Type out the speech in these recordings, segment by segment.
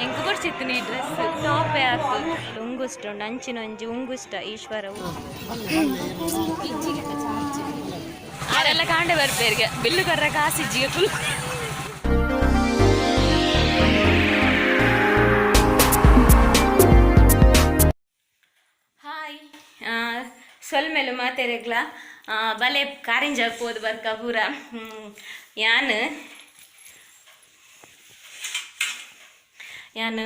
ಎಂಕ್ ಬೊಡ್ಚಿತ್ತು ಈ ಡ್ರೆಸ್ ಟಾಪೇ ಆತು. ಉಂಗುಷ್ಟ ಉಂಡು, ಅಂಚಿನ ಒಂಜಿ ಉಂಗುಷ್ಟ ಈಶ್ವರ. ಆರೆಲ್ಲ ಕಾಂಡೆ ಬರ್ಪೇರಿಗೆ ಬಿಲ್ಲು ಕೊರ್ರ ಕಾಸಿಜ್ಜಿಗೆ ಫುಲ್. ಹಾಯ್, ಸೊಲ್ಮೆಲು ಮಾತೆರೆಗ್ಲ. ಬಲೆ ಕಾರಿಂಜ ಪೋದು ಬರ್ಕ ಪೂರ. ಯಾನ್ ಯಾನ್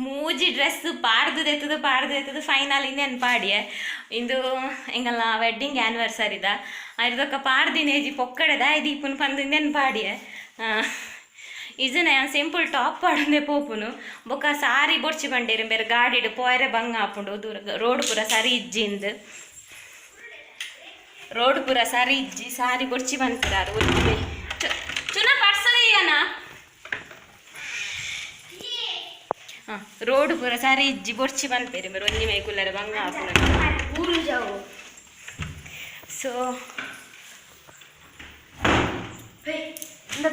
ಮೂಜಿ ಡ್ರೆಸ್ ಪಾಡ್ದು ದೆತ್ತದು, ಪಾಡ್ದು ದೆತ್ತದು, ಫೈನಲ್ ಇಂದೇನು ಪಾಡಿಯೆ. ಇಂದು ಎಂಗಲ್ಲ ವೆಡ್ಡಿಂಗ್ ಆ್ಯನಿವರ್ಸರಿದ ಐರ್ದೊಕ್ಕ ಪಾಡ್ದಿನೇಜಿ ಪೊಕ್ಕಡೆ ದಾಯ ದೀಪುನು ಪಂದು ಇಂದೇನು ಪಾಡಿಯೆ. ಇಜನ ಯಾನ್ ಸಿಂಪಲ್ ಟಾಪ್ ಪಾಡೊಂದೆ ಪೋಪುನು. ಬೊಕ್ಕ ಸಾರಿ ಬೊಡ್ಚಿ ಬಂಡೇರು ಬೇರೆ, ಗಾಡಿಡ್ ಪೋಯರೆ ಬಂಗ ಆಪುಂಡು. ದೂರ ರೋಡ್ ಪೂರ ಸರಿ ಇಜ್ಜಿಂದು, ರೋಡ್ ಪೂರ ಸರಿ ಇಜ್ಜಿ, ಸಾರಿ ಬೊಡ್ಚಿ ಬಂತಿರಾರು. ಚುನ ಪರ್ಸದೀಯನ ಹಾಂ, ರೋಡ್ ಪೂರ ಸರಿ ಇಜ್ಜಿ, ಬೊಡ್ಚಿ ಬಂತೇರಿ ಬೇರೆ, ಒಂಜಿ ಮೈ ಕುಲ್ಲರೆ ಬಂಗ ಆಪುಂಡು. ಸೊ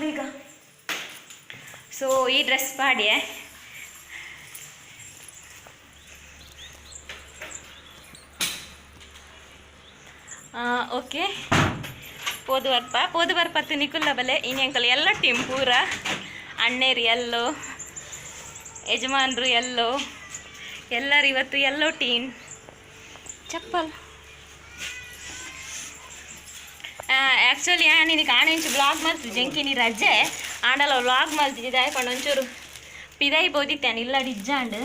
ಬೇಗ ಸೊ ಈ ಡ್ರೆಸ್ ಪಾಡಿಯೆ. ಓಕೆ, ಪೋದು ಬರ್ಪ, ಪೋದು ಬರ್ಪತ್ತು ನಿಕುಲ್ಲ ಬಲೆ. ಇನಿ ಅಂಕಲ್ ಎಲ್ಲ ಟೀಮ್ ಪೂರ, ಅಣ್ಣೇರು ಎಲ್ಲೋ, ಯಜಮಾನ್ರು ಎಲ್ಲೋ, ಎಲ್ಲರೂ ಇವತ್ತು ಎಲ್ಲೋ ಟೀನ್ ಚಪ್ಪಲ್. ಆ್ಯಕ್ಚುಲಿ ನೀನು ಕಾಣೆ ಬ್ಲಾಗ್ ಮಲ್ತು ಜಂಕಿನಿ ರಜೆ ಆಂಡಲ ವ್ಲಾಗ್ ಮಲ್ತಿದ್ದೆ. ಪಂಡ ಒಂಚೂರು ಪಿದೈ ಬೋದಿತ್ತೇನೆ ಇಲ್ಲ ಡಿಜ್ಜಾಂಡ್,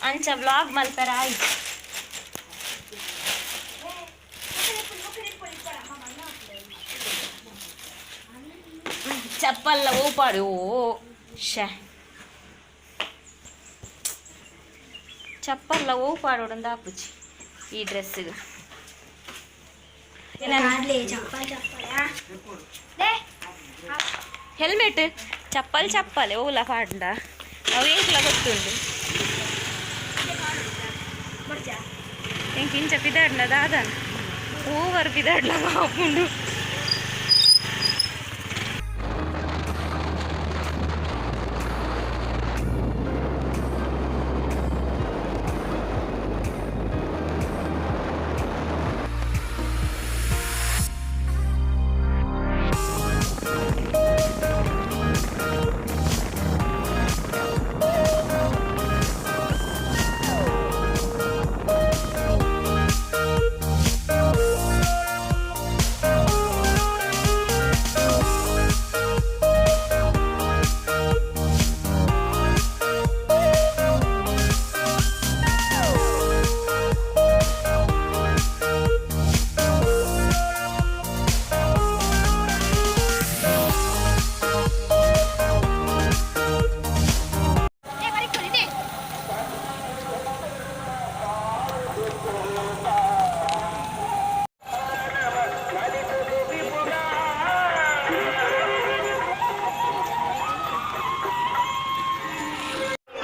ಅಂಚ ವ್ಲಾಗ್ ಮಲ್ಪರ ಆಯ್ತು. ಚಪ್ಪಲ್ಲ ಓಪಾಡು. ಓ ಶೇ, ಚಪ್ಪಲ್ಲ ಓ ಪಾಡೋಡೊಂದು ಆಪುಜಿ ಈ ಡ್ರೆಸ್ಸಿಗೆ. ಹೆಲ್ಮೆಟ್ ಚಪ್ಪಲ್ ಚಪ್ಪಲೆ ಓಲ ಪಾಡ್ಂಡ ಅವು ಎಂಕ್ಲ ಗೊತ್ತುಂಡು. ಎಂಕ್ ಇಂಚ ಪಿದಾಡ್ನ ದಾದನ್ ಓವರ್ ಪಿದಾಡ್ಲ ಆಪುಂಡು.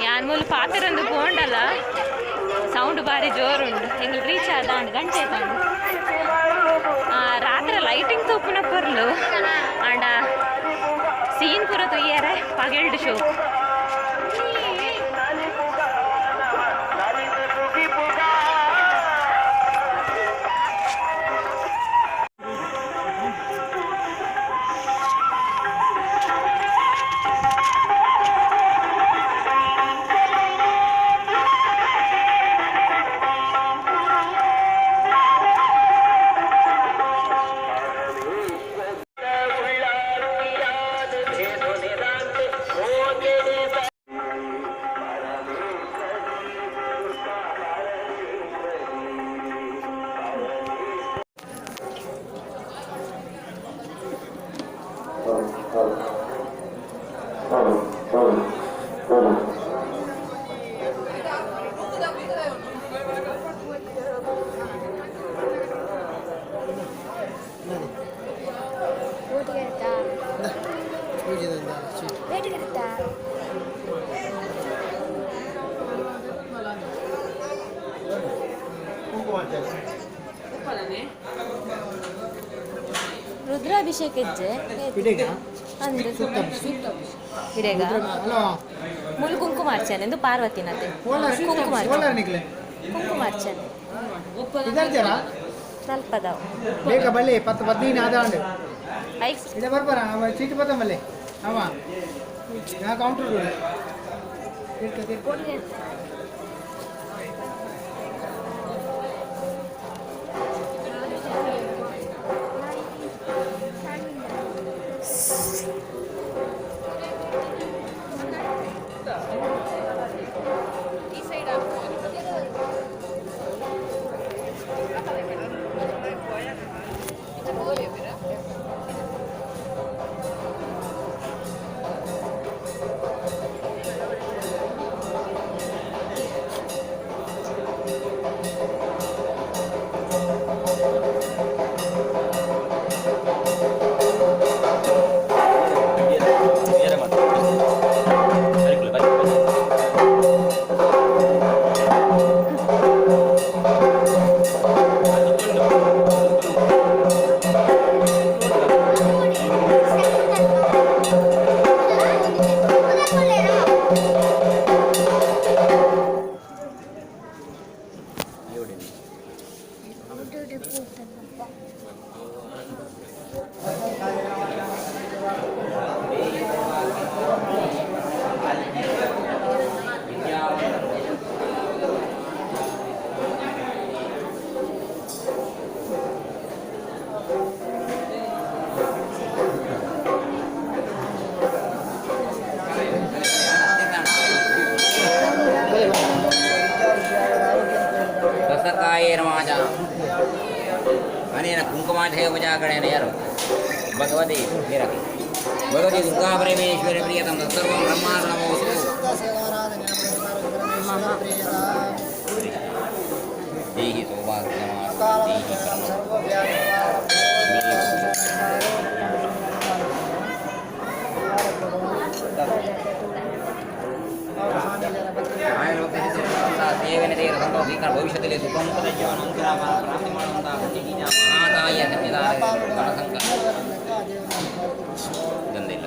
ಯಾನ್ ಮೂಲು ಪಾತೆರೊಂದು ಪೋಂಡಲ ಸೌಂಡ್ ಬಾರಿ ಜೋರುಂಡು. ಎಂಗ್ಲು ರೀಚ್ ಆದ ಗಂಟೆ ತಂಡು. ರಾತ್ರಿ ಲೈಟಿಂಗ್ ತೂಪುನ ಪೊರ್ಲು, ಆಂಡ ಸೀನ್ ಪೂರ ತೂಯರೆ ಪಗೆಲ್ಡ್ ಶೋ. ರುದ್ರಾಭಿಷೇಕ ಇಜ್ಜೆ? ಅಂದು ಇರೇಗ ಮುಲ್ ಕುಂಕುಮಾರ್ಚನೆ ಎಂದು ಪಾರ್ವತಿನತೆ. ಕುಂಕುಮಾರ್ಚನೆ, ಕುಂಕುಮಾರ್ಚನೆ. ಸ್ವಲ್ಪದವು. ಬೇಗ ಬಲ್ಲೆ ಪತ್ತು ಪದಿನ ಆದಾಂಡ್. ಐಕ್ಸ್. ಇಲ್ಲ ಬರ್ಬಾರ ಚೀಟಿ ಪತ್ತ ಮಲ್ಲೆ ಅವ ನಾ ಕೌಂಟರ್. ದಸಕಾಯೇನ ವಾಚ ಅನೇನ ಕುಂಕುಮಾಧೇಯ ಯಾರು ಭಗವತಿ ನಿರತಿ ಭಗವತಿ ದುರ್ಗಾ ಪರಮೇಶ್ವರಿ ಪ್ರಿಯತಂ ತತ್ಸರ್ವಂ ಬ್ರಹ್ಮಾರ್ಪಣಮೋಸ್ತು. ದೇಹಿ ಸೌಭಾಗ್ಯಮಾರ್ಥ ದೇಹಿ ಪರಮ. ಸೇವನೆ ದೇವರ ಸಂತೋಷ ಭವಿಷ್ಯದಲ್ಲಿ ಸುಖಮುಖದ ಜೀವನ ಅನುಗ್ರಹ ಪ್ರಾಪ್ತಿ ಮಾಡುವಂತಹ ಮಹಾತಾಯಿಯ ಸನ್ನಿಧಾನ ಸಂಕಲ್ಪ ಗಂಧ ಇಲ್ಲ.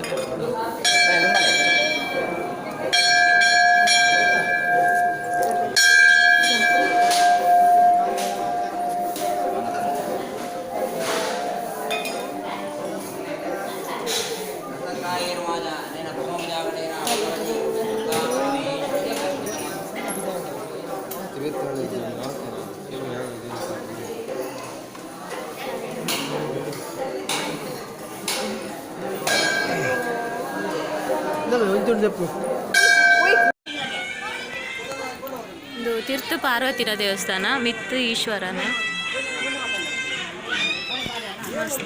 చెప్పు. ಇದು ತೀರ್ಥ ಪಾರ್ವತಿನ ದೇವಸ್ಥಾನ, ಮಿತ್ತು ಈಶ್ವರನ. ಮಸ್ತ್.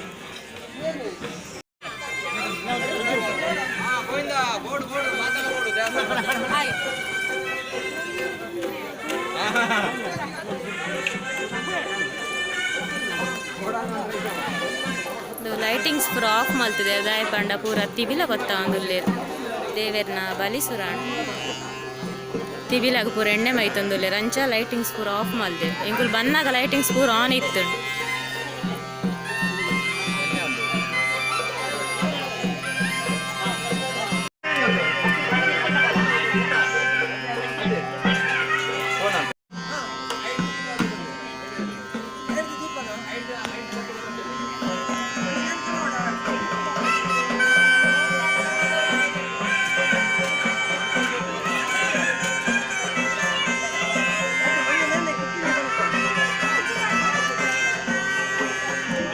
ಇದು ಲೈಟಿಂಗ್ಸ್ ಪೂರ ಆಫ್ ಮಲ್ತದೆ. ದಾಯ ಪಂಡ ಪೂರ ತಿಬಿಲ ಗೊತ್ತಾವೊಂದುಲ್ಲೆರ್. ದೇವೆರ್ನ ಬಲಿಸುರಾಣ್ ತಿಬಿಲಾಗ ಪೂರ ಎಣ್ಣೆ ಮೈತೊಂದುಲ್ಲೆರ್. ಅಂಚ ಲೈಟಿಂಗ್ಸ್ ಪೂರ ಆಫ್ ಮಲ್ದೆರ್. ಎಂಕುಲು ಬನ್ನಾಗ ಲೈಟಿಂಗ್ಸ್ ಪೂರ ಆನ್ ಇತ್ತು.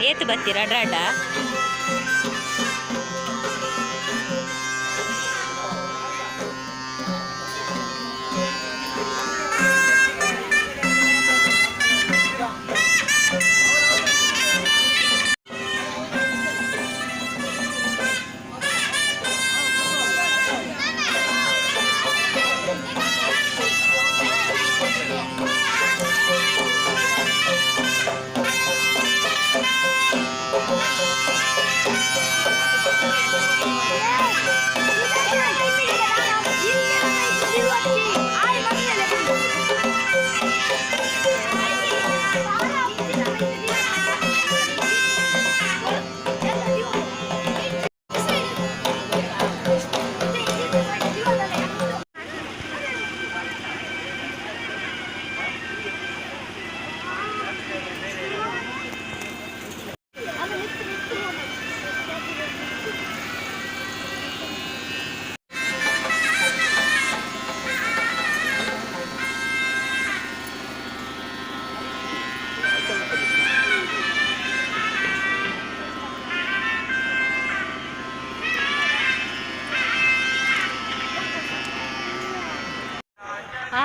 ಏತ್ ಬತ್ತೀರಾ ಡ್ರಾಡ?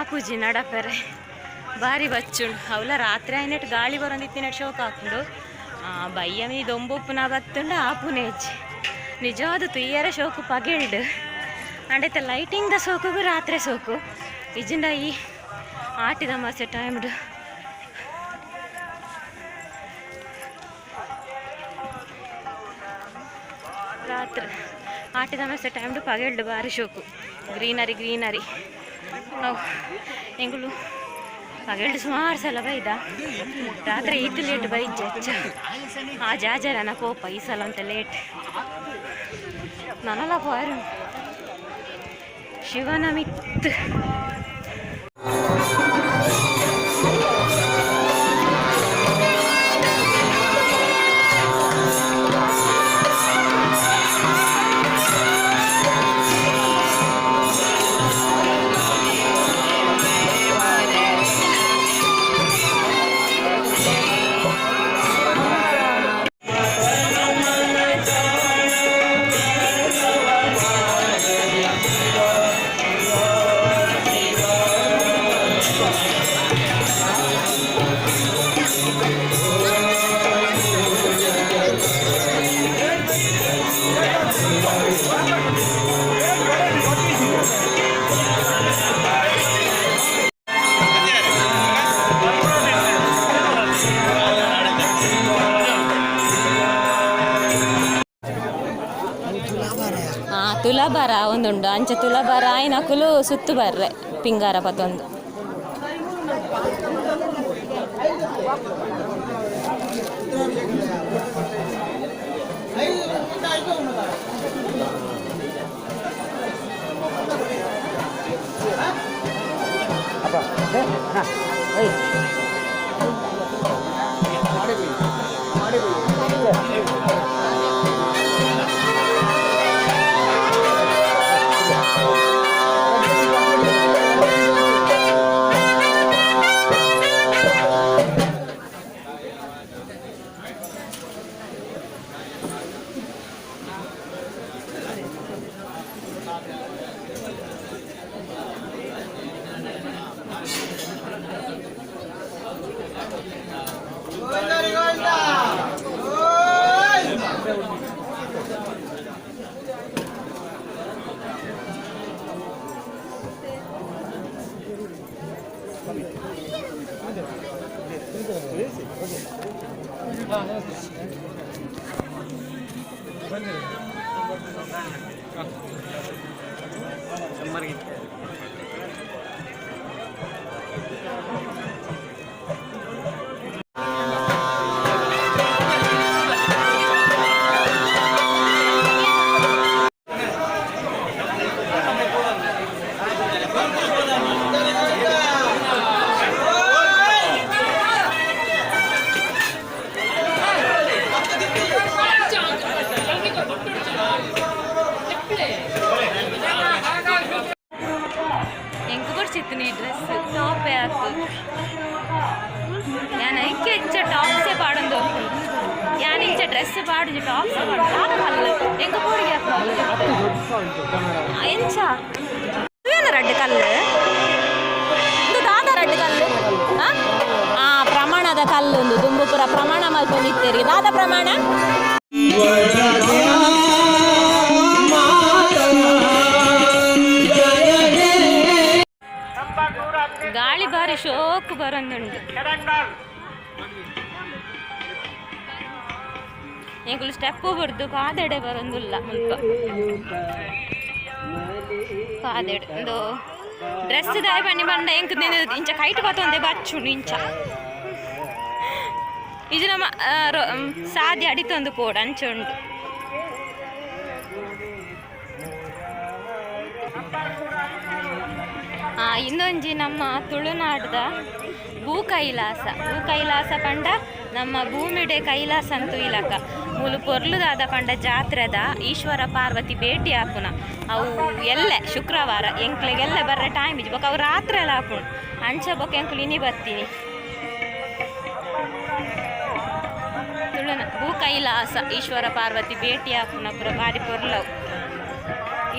ಆಪುಜಿ ನಡಪೆರೆ ಬಾರಿ ಬಚ್ಚುಂಡು. ಅವಲ ರಾತ್ರಿ ಆಯ್ನೆಟ್ ಗಾಳಿ ಬರೊಂದಿತ್ತಿನೆಟ್ ಶೋಕ್ ಆಪುಂಡು. ಬಯ್ಯ ಮೀ ದೊಂಬುಪ್ಪುನ ಬತ್ತುಂಡು ಆಪುನೇಜ್ ನಿಜವಾದ ತುಯ್ಯರ ಶೋಕು ಪಗೆಲ್ಡು. ಅಂಡೈತೆ ಲೈಟಿಂಗ್ ದ ಸೋಕುಗು ರಾತ್ರಿ ಸೋಕು ಇಜ್ಜಿಂಡ ಈ ಆಟಿದ ಮಾಸೆ ಟೈಮ್ಡು. ರಾತ್ರಿ ಆಟಿದ ಮಾಸೆ ಟೈಮ್ಡು ಪಗೆಲ್ಡು ಬಾರಿ ಶೋಕು. ಗ್ರೀನರಿ ಗ್ರೀನರಿ ಅವು ಎಂಗುಲು ಪಗೆಲ್ಡು ಸುಮಾರು ಸಲ ಬೈದ, ರಾತ್ರಿ ಈತು ಲೇಟ್ ಬೈಜ ಹೆಚ್ಚ. ಆ ಜಾಜರನ ಕೋಪ ಈ ಸಲ ಅಂತ ಲೇಟ್ ನನಲ ಪೋರು ಶಿವನ ಮಿತ್ತು. ತುಲಾಭಾರ ಒಂದುಂಡು ಅಂಚ ತುಲಾಭಾರ ಆಯ್ನಕುಲು ಸುತ್ತು ಬರ್ರೆ ಪಿಂಗಾರ ಪತ್ತೊಂದು. ಎಂಕ್ ಬೊಡ್ಚಿತ್ತು ಈ ಡ್ರೆಸ್ ಟಾಪೇ ಆತು. ಯಾನ್ ಐಕೆ ಇಂಚ ಟಾಪ್ಸೇ ಪಾಡೊಂದು ಯಾನ್ ಇಂಚ ಡ್ರೆಸ್ ಪಾಡುಜಿ, ಟಾಪ್ಸೇ ಪಾಡು. ದಾದ ಕಲ್ಲು ಎಂಕ್ ಪೋಡಿಗೆ ಎಂಚ ಏನು ರಡ್ಡ್ ಕಲ್ಲು ಇಂದು ದಾದ ರಡ್ಡ್ ಕಲ್ಲು ಆ ಪ್ರಮಾಣದ ಕಲ್ಲು ಒಂದು ದುಂಬುಪುರ ಪ್ರಮಾಣ ಮಲ್ತೊಂದಿತ್ತೇರಿ ದಾದ ಪ್ರಮಾಣ. ಗಾಳಿ ಬಾರಿ ಶೋಕ್ ಬರೊಂದುಂಡು. ಎಂಕುಲು ಸ್ಟೆಪ್ ಬುಡ್ದು ಪಾದೆಡೆ ಬರೊಂದುಲ್ಲ ಮುಲ್ಪ ಪಾದೆಡೆ ಒಂದು ಡ್ರೆಸ್ ದಾಯ ಬನ್ನಿ ಬಂಡ ಎಂಕ್ ಇಂಚ ಕೈಟ್ ಬತ್ತೊಂದೆ ಬಚ್ಚುಂಡು ಇಂಚ ಇದು ನಮ್ಮ ಸಾದಿ ಅಡಿತೊಂದು ಪೋಡು ಅಂಚ ಉಂಡು. ಇನ್ನೊಂಜಿ ನಮ್ಮ ತುಳುನಾಡ್ದ ಭೂ ಕೈಲಾಸ. ಭೂ ಕೈಲಾಸ ಪಂಡ ನಮ್ಮ ಭೂಮಿಡೆ ಕೈಲಾಸ ಅಂತೂ ಇಲಕ ಮೂಲು ಪೊರ್ಲುದಾದ ಪಂಡ ಜಾತ್ರೆದ ಈಶ್ವರ ಪಾರ್ವತಿ ಭೇಟಿ ಆಪುನ. ಅವು ಎಲ್ಲೆ ಶುಕ್ರವಾರ ಎಂಕ್ಲೆಗೆಲ್ಲ ಬರ್ರೆ ಟೈಮ್ ಇಜ್ಜಿ ಬೊಕ ಅವು ರಾತ್ರಿ ಎಲ್ಲ ಆಪುಂಡು. ಅಂಚ ಬೊಕ ಎಂಕ್ಲು ಇನಿ ಬರ್ತೀನಿ. ತುಳುನ ಭೂ ಕೈಲಾಸ ಈಶ್ವರ ಪಾರ್ವತಿ ಭೇಟಿ ಆಪುನ ಪುರ ಬಾರಿ ಪೊರ್ಲವು.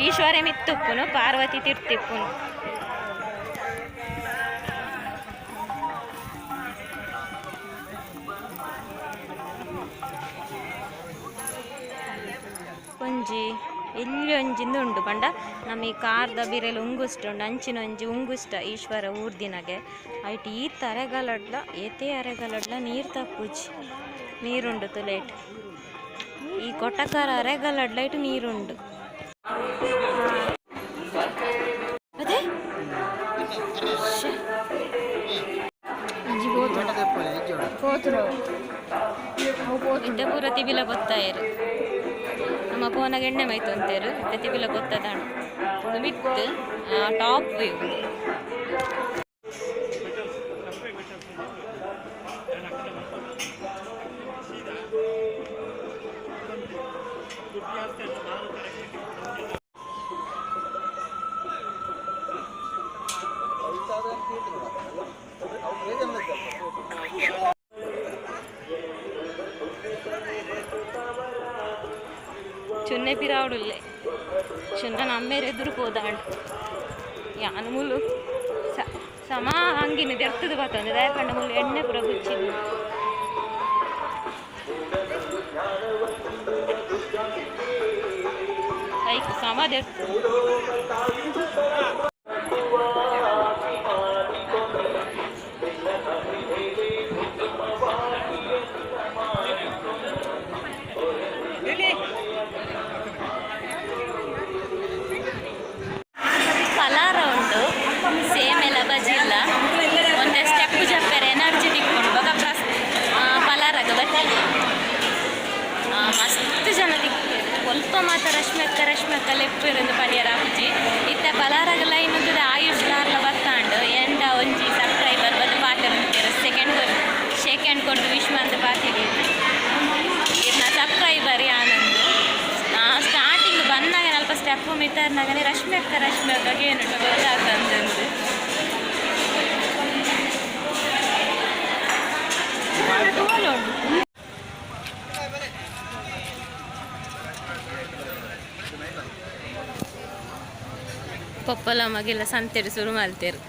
ಈಶ್ವರ ಮಿತ್ತುಪ್ಪುನು, ಪಾರ್ವತಿ ತಿರ್ತಿಪ್ಪುನು. ಅಲ್ಪೊಂಜಿ ಎಲ್ಲಿ ಒಂಜಿಂದು ಉಂಡು ಪಂಡ ನಮ್ಮ ಈ ಕಾರ್ದ ಬಿರೆಲ್ ಉಂಗುಷ್ಟ ಉಂಡು ಅಂಚಿನ ಒಂಜಿ ಉಂಗುಷ್ಟ ಈಶ್ವರ ಊರ್ದಿನಗೆ ಐಟ್ ಈ ತರೆಗಲಡ್ಲ ಏತೇ ಅರೆಗಲಡ್ಲ ನೀರು ತಪ್ಪುಜಿ ನೀರುಂಡು ತುಲೇಟ್ ಈ ಕೊಟಕಾರ ಅರೆಗಲಡ್ಲ ಇಟ್ಟು ನೀರುಂಡು ಅದೇ ಇತ್ತೆ ಪೂರ ತಿಬಿಲ ಗೊತ್ತಾಯರು ನಮ್ಮ ಫೋನಾಗ ಎಣ್ಣೆ ಮೈತು ಅಂತೇರು ಇತ್ತೆ ತಿಬಿಲ ಗೊತ್ತದಾಣ ಒಂದು ಮಿತ್ ಟಾಪ್ ವ್ಯೂ. ಚುನ್ನೆ ಪಿರಾವುಡುಲ್ಲೆ ಚುನ್ನ ನಮ್ಮೇರೆ ಎದುರು ಪೋದಾಂಡ್ ಯಾನು ಮುಲು ಸಮ ಅಂಗಿನ ದೆರ್ತದ ಬತ್ತಂದೆ ದಾಯಪಂಡ ಮುಲು ಎಣ್ಣೆ ಪೂರ ಗುಚ್ಚಿದ್ದು. ಐಕ್ ಸಮ ದೆರ್ತು. ಪಲಾರ ಉಂಟು ಸೇಮ್ ಎಲ್ಲ ಬಜಿಲ್ಲ ಒಂದೇ ಸ್ಟೆಪ್ ಜಪ್ಪೆರೆ ಎನರ್ಜಿ ತಿಕ್ಕೊಂಡು ಬೊಕ ಪ್ರಸ್ ಪಲಾರಗ ಬತ್ತಿ ಮಸ್ತ್ ಜನ ತಿಕ್ತೇವೆ ಸ್ವಲ್ಪ ಮಾತ್ರ ರಶ್ಮಕ್ಕ ರಶ್ಮಕ್ಕ ಲೆಪ್ಪುರಂದು ಪನಿಯರ ಆಪುಜಿ ಇತ್ತೆ ಪಲಾರಗ ಲೈನ್ ಉಂತುದು ಆಯುಷ್ ಲಾರ್ಲ ಬತ್ತಾಂಡು ಎಂಡ ಒಂಜಿ ಸಬ್ಸ್ಕ್ರೈಬರ್ ಬಂದು ಪಾತೆರ್ ಸೆಕೆಂಡ್ ಶೇಕ್ ಹ್ಯಾಂಡ್ ಕೊಟ್ಟು ವಿಶ್ ಮಂತ್ ಪಾತೆರ್ ಇರ್ನ ಸಬ್ಸ್ಕ್ರೈಬರ್ ಯಾನಂದು ಸ್ಟಾರ್ಟಿಂಗ್ ಬಂದಾಗ ಅಲ್ಪ ಸ್ಟೆಪ್ ಮಿತ್ತರ್ನಾಗನೆ ರಶ್ಮಿ ಅಕ್ಕ ರಶ್ಮಿ ಅಕ್ಕಗೆ ಏನುಂಟು ಗೊತ್ತಾಗ್ತಂತಂದು ಉಂಟು. ಪಪ್ಪಲ ಮಗೆಲ್ಲ ಸಂತೆಡು ಶುರು ಮಲ್ತೇರು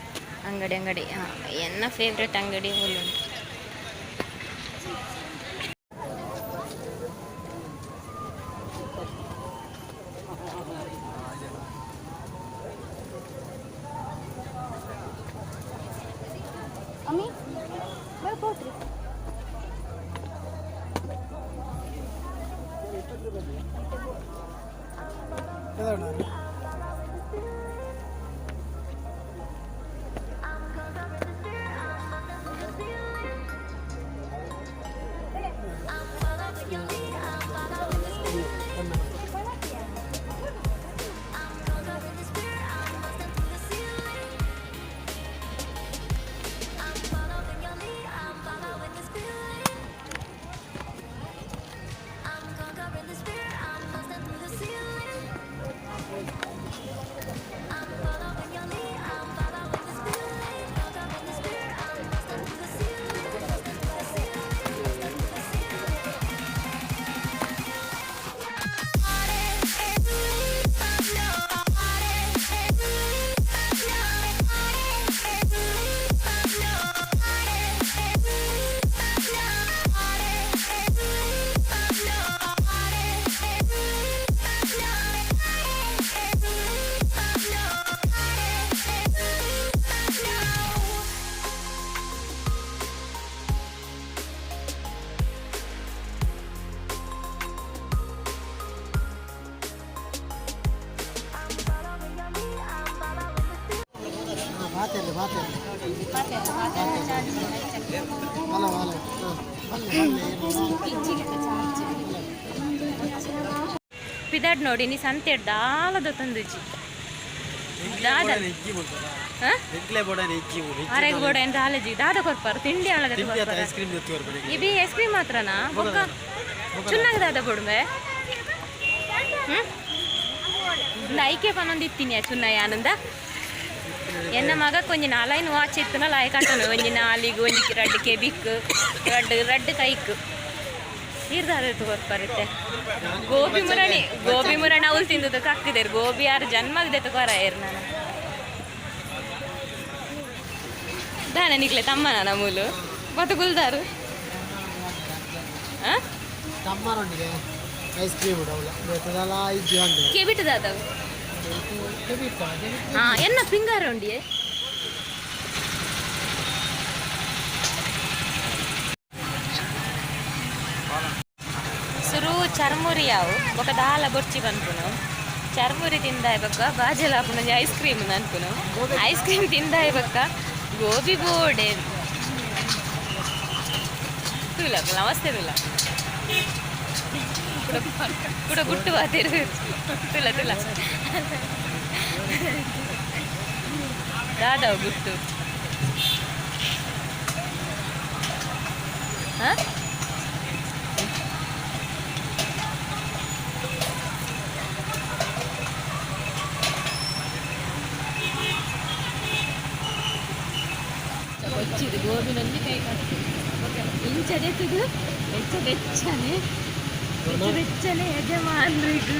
ಅಂಗಡಿ ಅಂಗಡಿ ಎನ್ನ ಫೇವ್ರೆಟ್ ಅಂಗಡಿ ಉಂಟು. ಅಮ್ಮಿ ಹೋತ್ರಿ. ಮಾತಾಡಲಿ ಮಾತಾಡಲಿ ಬಲ ಬಲ ಬಲ್ಲೆ ಬಲ್ಲೆ. ಪಿದಾಡ್ ನೋಡಿ ನೀ ಸಂತೆ ದಾಲದ ತಂದುಜಿ ದಾದ ಅರೆಗ್ ಬೋಡ ಏನ್ ದಾಲಜಿ ದಾದ ಕೊರ್ಪಾರ ತಿಂಡಿ ಆಳದ ಕೊರ್ಪಾರ ಐಸ್ ಕ್ರೀಮ್ ಇಬಿ ಐಸ್ ಕ್ರೀಮ್ ಮಾತ್ರನಾ ಬೊಕ್ಕ ಚುನ್ನಾಗ ದಾದ ಬೋಡ್ಮೆ ಒಂದು ಐಕೆ ಪನ್ನೊಂದು ಇತ್ತೀನಿ ಚುನ್ನ ಆನಂದ ಎನ್ನ ಮಗ ಕೊಂಜಿ ನಾಲೈನ್ ವಾಚ್ ಇತ್ತುನ ಲಾಯ ಕಟ್ಟನು ಒಂಜಿ ನಾಲಿಗ್ ಒಂಜಿ ರಡ್ಡ್ ಕೆಬಿಕ್ ರಡ್ಡ್ ರಡ್ಡ್ ಕೈಕ್ ಇರ್ದಾದ ಕೊರ್ಪಾರಿತ್ತೆ ಗೋಬಿ ಮುರಣಿ ಗೋಬಿ ಮುರಣ ಅವಳು ತಿಂದದ್ದು ಕಕ್ಕಿದೇರು ಗೋಬಿ ಯಾರು ಜನ್ಮಗದೆ ಕೊರಾಯರು ನಾನು ದಾನೆ ನಿಕ್ಲೆ ತಮ್ಮನ ಮೂಲು ಮತ್ತು ಗುಲ್ದಾರು ತಮ್ಮನೊಂದಿಗೆ. ಐಸ್ ಕ್ರೀಮ್ ಉಡವಲ್ಲ ಬೇತದಲ್ಲ ಇಜ್ಜಿ ಒಂದು. ಕೆಬಿಟ್ ದಾದವು? ಕೆಬಿತ್ತ. ಹಾ, ಎನ್ನ ಪಿಂಗಾರ ಉಂಡಿಯೇ. ಸುರು ಚರ್ಮುರಿ ಯಾವು ಬೊಕ ದಾಲ ಬೊರ್ಚಿ ಪನ್ಪುನು. ಚರ್ಮುರಿ ತಿಂದಾಯ್ ಬೊಕ್ಕ ಬಾಜೆಲ್ ಆಪುನ ಐಸ್ ಕ್ರೀಮ್ ಅನ್ಪುನು. ಐಸ್ ಕ್ರೀಮ್ ತಿಂದಾಯ್ ಬೊಕ್ಕ ಗೋಬಿ ಬೋಡೆ. ತೂಲ, ನಮಸ್ತೆ ತೂಲ. ಕುಡ ಕುಡ ಗುಟ್ಟು ಬಾತಿರು. ತುಲ ತುಲ, ದಾದವು ಗುಟ್ಟು? ಹಾ. ಕೊಚ್ಚಿದು ಗೋಬಿನೊಂದು ಕೈ ಇಂಚದೆತ್ತದು ಬೆಚ್ಚ ಬೆಚ್ಚನೆ ಬೆಚ್ಚ ಬೆಚ್ಚನೆ ಯಜಮಾನ್ರಿಗೂ.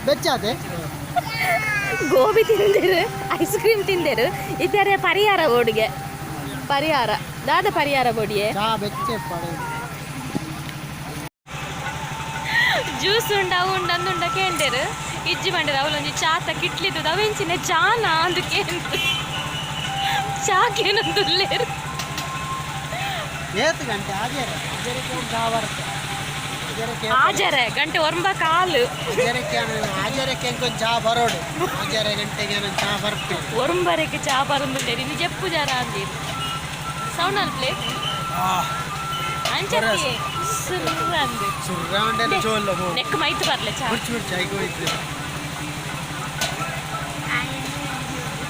ಬೆಚ್ಚಾತೆ. ಗೋಬಿ ತಿಂದೇರು, ಐಸ್ ಕ್ರೀಮ್ ತಿಂದೇರು. ಇದ್ದಾರೆ ಪರಿಹಾರ ಬೋರ್ಡ್ಗೆ ಪರಿಹಾರ ದಾದ ಪರಿಹಾರ ಬೋಡಿಯೇ. ಚಾ ಬೆಚ್ಚೆ ಪಡೆ. ಜ್ಯೂಸ್ ಉಂಡ, ಅವು ಉಂಡ, ಅಂದುಂಡ ಕೇಂದೇರು. ಇಜ್ಜಿ ಬಂಡೇರು. ಅವಳೊಂಜಿ ಚಾತ ಕಿಟ್ಲಿದ್ದು ಅವೆಂಚಿನ ಚಾನ ಅಂದು ಕೇಂದು ಚಾ ಕೇನಂದುಲ್ಲೇರು. ಏತ್ ಗಂಟೆ? ಆಜರೆ ಆಜರಕ್ಕೆ ಒಂದು ಚಾ ಬರುತ್ತೆ. ಆಜರಕ್ಕೆ. ಆಜರೆ ಗಂಟೆ ಒರಂಬ ಕಾಲು. ಆಜರಕ್ಕೆ, ಆಜರಕ್ಕೆ ಒಂದು ಚಾ ಬರೋಡು. ಆಜರೆ ಗಂಟೆಗೆ ಒಂದು ಚಾ ಬರ್ತೀವಿ. ಒರಂಬರೆಗೆ ಚಾ ಬರಂದುಲ್ಲೇರು. ಇನ್ನು ಜಪ್ಪು ಜರ ಅಂದಿರು ಸೌಂಡ್ ಅಲ್ಪ್ಲೆ ಅಂಚತ್ತಿ ಸುರ್ರ ಅಂದು. ಸುರ್ರಾಂಡೆಲ್ಲ ಚೋಲ್ಲ. ನೆಕ್ ಮೈತು ಬರ್ಲೆ ಚಾ. ಮುರ್ಚಿ ಮುರ್ಚಿ ಐಕೋ ಇತ್ತು.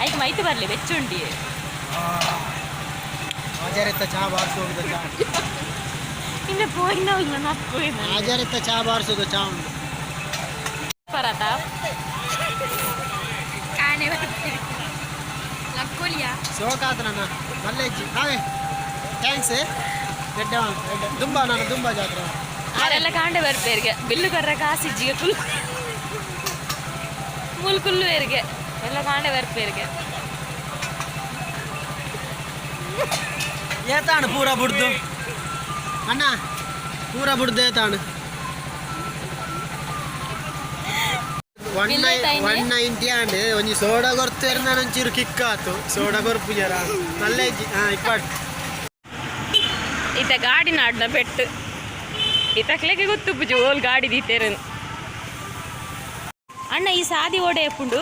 ಐಕ್ ಮೈತು ಬರ್ಲೆ ಬೆಚ್ಚುಂಡಿ. ಆಜರೆತ್ತ ಚಾ ಬಾರಿಸೋದು ಚಾ. ಇನ್ನು ಪೋಯಿನ ಇಲ್ಲ ನಪ್ಪು. ಆಜರೆತ್ತ ಚಾ ಬಾರಿಸೋದು ಚಾ ಉಂಟು. ಪರಾತ. ಕಾಣೆ ಬರ್ತೀರಿ ಲಕ್ಕೋಲಿಯಾ. ಸೋಕಾತ ನನ್ನ ಮಲ್ಲೇಜ್ಜಿ ನಾವೇ thanks ಎಡ್ಡೆ ಎಡ್ಡೆ ದುಂಬಾ ನಾನು ದುಂಬಾ ಜಾತ್ರೆ. ಆರೆಲ್ಲ ಕಾಂಡೆ ಬರ್ಪೇರಿಗೆ ಬಿಲ್ಲು ಕೊರ್ರ ಕಾಸಿಜ್ಜಿಗೆ ಕುಲ್ ಮುಲ್ ಕುಲ್ಲುವೇರಿಗೆ ಎಲ್ಲ ಕಾಂಡೆ ಬರ್ಪೇರಿಗೆ. ಏತಾಣ ಪೂರ ಬುಡ್ದು ಅಣ್ಣ, ಪೂರ ಬುಡ್ದು ಏತಾಣ? ಒನ್ ಬಿಲ್ಲು ಏತಾಯಿನಿ? 190 ಆಂಡ್. ಒಂಜಿ ಸೋಡಾ ಕೊರ್ತು ನಾನು ಒಂಚೂರು ಕಿಕ್ ಆತು. ಸೋಡಾ ಕೊರ್ಪು ಜರ ಮಲ್ಲೇಜ್ಜಿ. ಹಾಂ, ಇಪ್ಪಾಟ್. ಈತ ಗಾಡಿ ನಾಡ್ನ ಪೆಟ್ಟು. ಈತಕ್ಲೆಗೆ ಗೊತ್ತು ಪೂಜೆ ಓಲ್ ಗಾಡಿ ದೀತೇರನು. ಅಣ್ಣ, ಈ ಸಾದಿ ಓಡೆ ಎಪ್ಪುಂಡು?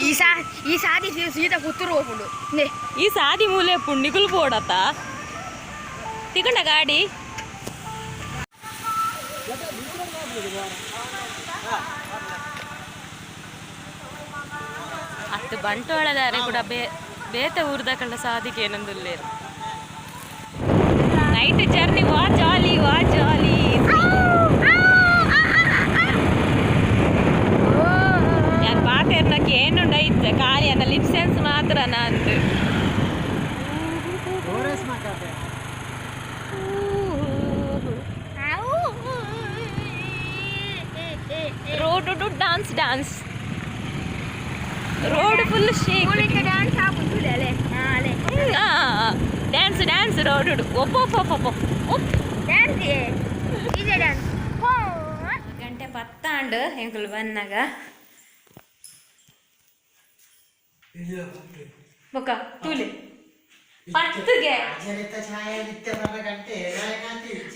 ಈ ಸಾದಿ ಸೀದಾ ಪುತ್ತೂರು ಹೋಗ್ಬಿಡು ನೇ. ಈ ಸಾದಿ ಮೂಲೆ ಎಪ್ಪುಂಡು? ನಿಗುಲ್ ಬೋಡತ್ತ ತಿಕೊಂಡ ಗಾಡಿ. ಅತ್ತು ಬಂಟೋಳದಾರೆ ಕೂಡ ಬೇತೆ ಊರ್ದಕಂಡ ಸಾದಿಗೆ ಏನಂದುಲ್ಲೇರು. ನೈಟ್ ಜರ್ನಿ ವಾ ಜಾಲಿ, ವಾ ಜಾಲಿ. ಯಾನ್ ಪಾತೆರ್ನಕ್ಕೆ ಏನುಂಡ ಇತ್ತೆ ಖಾಲಿ ಅನ್ನ ಲಿಪ್ ಸೆನ್ಸ್ ಮಾತ್ರ ನಂದು. ಓರೇಸ್ ಮಾತಾಡ್ತೆ. Road to dance dance, road full shake. Dance ಆಗುದಿಲ್ಲ ಅಲೆ ಅಲೆ. ಡ್ಯಾನ್ಸ್ ಡ್ಯಾನ್ಸ್ ರೋಡ್ ಒಪ್ಪ ಒಪ್ಪ ಒಪ್ಪ ಒಪ್. ಡ್ಯಾನ್ಸ್ ಇದೆ ಡ್ಯಾನ್ಸ್. ಗಂಟೆ ಪತ್ತಾಂಡು ಎಂಕುಲು ಬನ್ನಾಗ. ಬೊಕ್ಕ ತೂಲೆ ಪತ್ತುಗೆ. ಆಜರೆತ್ತ ಛಾಯೆ ನಿತ್ಯ ಬರ ಗಂಟೆ.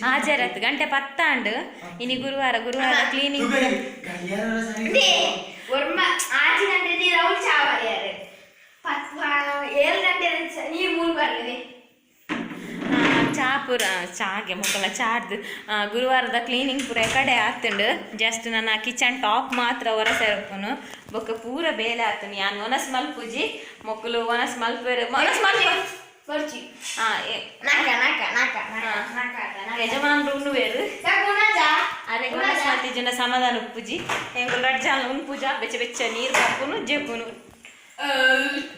ಹಾಜರತ್ ಗಂಟೆ ಪತ್ತಾಂಡು. ಇನಿ ಗುರುವಾರ, ಗುರುವಾರ ಕ್ಲೀನಿಂಗ್. ಒರ್ಮ ಆಚೆ ಗಂಟೆ ನೀರು ಅವ್ರು ಚಾ ಬರೆಯಾರೆ. ಪತ್ ಏಳು ಗಂಟೆ ನೀರು ಮೂರು ಬರಲಿದೆ. ಚಾ ಪೂರ ಚಾಗೆ ಮೊಕ್ಕಲ ಚಾರ್ದು. ಗುರುವಾರದ ಕ್ಲೀನಿಂಗ್ ಪೂರ ಕಡೆ ಆತುಂಡು. ಜಸ್ಟ್ ನನ್ನ ಕಿಚನ್ ಟಾಪ್ ಮಾತ್ರ ಹೊರ ಸೇರ್ಪುನು. ಬೊಕ್ಕ ಪೂರ ಬೇಲೆ ಆತುಂಡು. ಯಾನ್ ಒನಸ್ ಮಲ್ಪುಜಿ, ಮೊಕ್ಕಲು ಒನಸ್ ಮಲ್ಪೆರು. ಒನಸ್ ಮಲ್ಪ ಬರ್ಚಿ. ಆ ನಾಕ ನಾಕ ನಾಕ ನಾಕ ನಾಕ. ಯಜಮಾನ್ರು ಉಣ್ಣುವೇರು. ಗುಣಜ. ಅರೆಗ್ ವನಸ್ಪತಿ ಜನ ಸಮಾಧಾನ ಉಪ್ಪುಜಿ. ಎಂಕುಲು ರಡ್ಡ್ ಜನ ಉನ್ಪುಜ, ಬೆಚ್ಚ ಬೆಚ್ಚ ನೀರು ಪರ್ಪುನು ಜೆಪ್ಪುನು.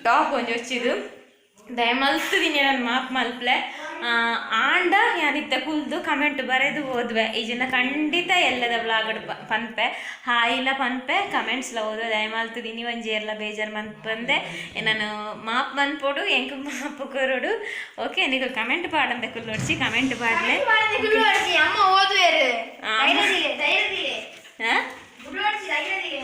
ಟಾಪ್ ಒಂಜಿ ಒಚ್ಚಿದು ದಯಮಲ್ತ್ ದಿನ ನಾನು ಮಾಪ್ ಮಲ್ಪ್ಲೆ. ಆಂಡ ಯಾನಿತ್ತ ಕುಲ್ದು ಕಮೆಂಟ್ ಬರೆದು ಓದ್ವೆ. ಈ ಜನ ಖಂಡಿತ ಎಲ್ಲದ ವ್ಲಾಗಡ್ ಪನ್ಪೆ, ಹಾಯಿಲ ಪನ್ಪೆ, ಕಮೆಂಟ್ಸ್ಲ ಓದ್ವೆ. ದಯಮಲ್ತ್ ದಿನಿ ಒಂಜಿ ಏರ್ಲ ಬೇಜಾರ್ ಮನ್ಪಂದೆ ನಾನು ಮಾಪ್ ಮನ್ಪೊಡು, ಎಂಕ್ ಮಾಪು ಕೊರೊಡು. ಓಕೆ, ನಿಗು ಕಮೆಂಟ್ ಪಾಡಂದೆ ಕುಲ್ಲೊಡ್ಚಿ, ಕಮೆಂಟ್ ಪಾಡ್ಲೆ. ಅಮ್ಮ ಓದುವೇರು. ಆ. ಧೈರ್ಯದಿಲೆ ಧೈರ್ಯದಿಲೆ. ಹಾ. ಗುಡ್ಲೋಡ್ಚಿ ಧೈರ್ಯದಿಲೆ.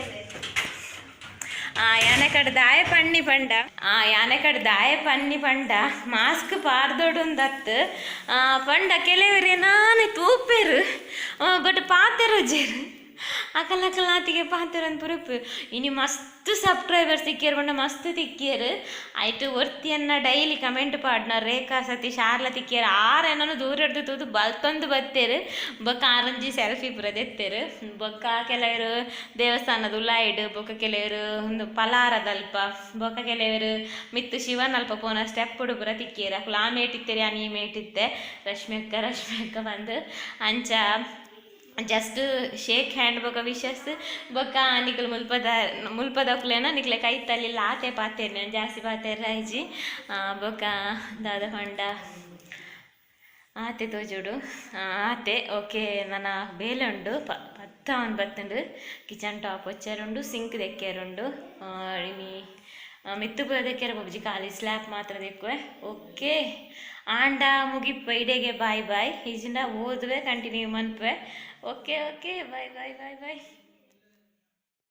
ಆ ಯಾನೆ ಕಡೆ ದಾಯ ಪಣ್ಣಿ ಪಂಡ, ಆ ಯಾನೆ ಕಡೆ ದಾಯ ಪಣ್ಣಿ ಪಂಡ ಮಾಸ್ಕ್ ಪಾರ್ದೊಡುಂದತ್ತು ಪಂಡ ಕೆಲವರೆ ನಾನೇ ತೂಪೆರು, ಬಟ್ ಪಾತೆರುಜೆರು. ಅಕಲ್ ಅಕಲ್ ಆತಿಗೆ ಪಾತೆರನ್ ಪುರುಪು. ಇನಿ ಮಸ್ತ್ ಸಬ್ಸ್ಕ್ರೈಬರ್ ತಿಕ್ಕಿಯರ್ ಪಂಡ ಮಸ್ತ್ ತಿಕ್ಕಿಯರ್. ಆಯ್ತು, ಒರ್ತಿಯನ್ನ ಡೈಲಿ ಕಮೆಂಟ್ ಪಾಡ್ನ ರೇಖಾ ಸತೀಶ್ ಆರ್ಲ ತಿಕ್ಕಿಯರ್. ಆರ್ ಏನೋ ದೂರ ಹಿಡ್ದು ತೂದು ಬಲ್ತೊಂದು ಬತ್ತೇರು. ಬೊಕ್ಕ ಆರಂಜಿ ಸೆಲ್ಫಿ ಪೂರ ದೆತ್ತೇರು. ಬೊಕ್ಕ ಕೆಲವರು ದೇವಸ್ಥಾನದ ಉಲಾಯಿಡ್, ಬೊಕ್ಕ ಕೆಲವರು ಒಂದು ಪಲಾರದಲ್ಪ, ಬೊಕ್ಕ ಕೆಲವರು ಮಿತ್ತು ಶಿವನಲ್ಪ ಪೋನ ಸ್ಟೆಪ್ ಪೂರ ತಿಕ್ಕಿಯರ್. ಅಕುಲು ಆ ಮೇಟಿತ್ತೇರಿ, ಆ ನೀ ಮೇಟಿತ್ತೆ ರಶ್ಮಿ ಅಕ್ಕ, ರಶ್ಮಿ ಅಕ್ಕ ಬಂದು ಅಂಚ ಜಸ್ಟ್ ಶೇಕ್ ಹ್ಯಾಂಡ್ ಬೊಕ ವಿಶಸ್. ಬೊಕ್ಕ ನಿಕುಲು ಮುಲ್ಪದ ಮುಲ್ಪದಕ್ಲೆನ ನಿಕ್ಲೆ ಕೈತಲ್ಲಿ ಲಾತೆ ಪಾತೆರ್ನೆ, ಜಾಸ್ತಿ ಪಾತೆರ್ ಆಯ್ಜಿ. ಬೊಕ್ಕ ದಾದ ಪಂಡ ಆತೆ ತೋಜುಡು ಆತೆ. ಓಕೆ, ನನ ಬೇಲೆ ಉಂಡು ಪತ್ತ ಅವನು ಬತ್ತುಂಡು. ಕಿಚನ್ ಟಾಪ್ ಒಚ್ಚರುಂಡು, ಸಿಂಕ್ ದೆಕ್ಕೆರುಂಡು. ಇನಿ ಮಿತ್ತು ಪೂರ ದೆಕ್ಕೆರ ಬೊಬ್ಜಿ, ಖಾಲಿ ಸ್ಲ್ಯಾಪ್ ಮಾತ್ರ ದೆಕ್ಕುವೆ. ಓಕೆ, ಆಂಡ ಮುಗಿಪ್ಪ ಇಡೆಗೆ. Bye bye. ಈಜಿಂದ ಓದುವೆ, ಕಂಟಿನ್ಯೂ ಮನ್ಪುವೆ. Okay okay, bye bye bye bye.